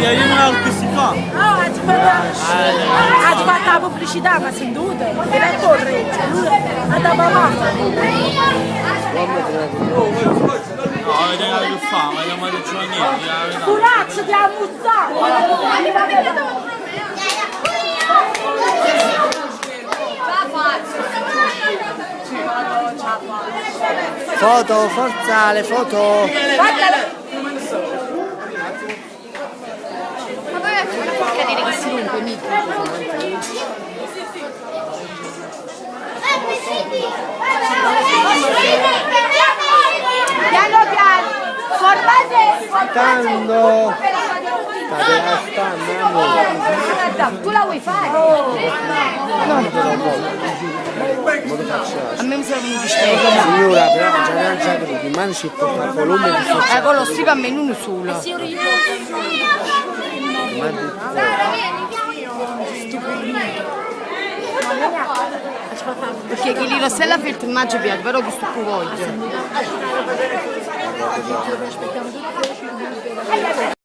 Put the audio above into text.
No, aggio fatto la pubblicità, ma sentute? E la torre, a papà. No, avete che fa, ma non mi dice niente. Culaccio ti ha ammuzzato! Foto, forza, le foto! Ma poi non può accadere che si rompe, mica. Piano piano! Formate! Stando! State stando, amore. Tu la vuoi fare? A me mi servono di stelle. Signora, però già mangiato perché in mano ci porta il volume di Eh, con lo stipo a me non solo. Perché chi li rossella filtro immagino piace, però questo qui voglio.